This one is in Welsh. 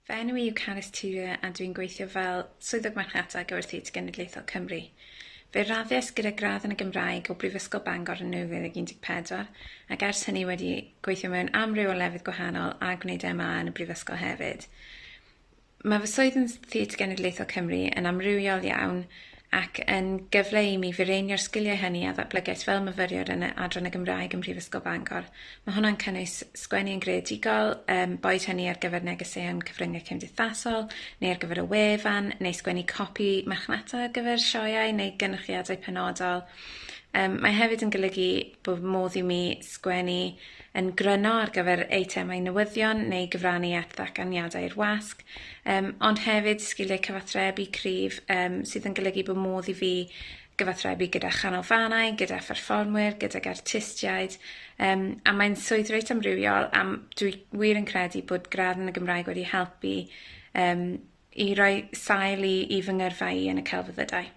Fy enw i yw Carys Tudur a dwi'n gweithio fel Swyddog Marchnata ar gyfer Theatr Genedlaethol Cymru. Fe raddiais gyda gradd yn y Gymraeg o Brifysgol Bangor yn 2014 ac ers hynny wedi gweithio mewn amryw o lefydd gwahanol a gwneud MA yn y Brifysgol hefyd. Mae fy swydd yn Theatr Genedlaethol Cymru yn amrywiol iawn ac yn gyfle i mi fireinio'r sgiliau hynny a ddatblygais fel myfyriwr yn y Adran y Gymraeg ym Mhrifysgol Bangor. Mae hwnna'n cynnwys sgwennu yn greadigol, yym boed hynny ar gyfer negeseuon cyfryngau cymdeithasol, neu ar gyfer y wefan, neu sgwennu copi marchnata ar gyfer sioeau neu gynyrchiadau penodol. Yym mae hefyd yn golygu bod modd i mi sgwennu yn gryno ar gyfer eitemau newyddion neu gyfrannu at ddatganiadau i'r wasg, yym ond hefyd sgiliau cyfathrebu cryf yym sydd yn golygu bod modd i fi gyfathrebu gyda chanolfannau, gyda pherfformwyr, gydag artistiaid, yym a mae'n swydd reit amrywiol a dwi wir yn credu bod gradd yn y Gymraeg wedi helpu yym i roi sail i i fy ngyrfa i yn y celfyddydau.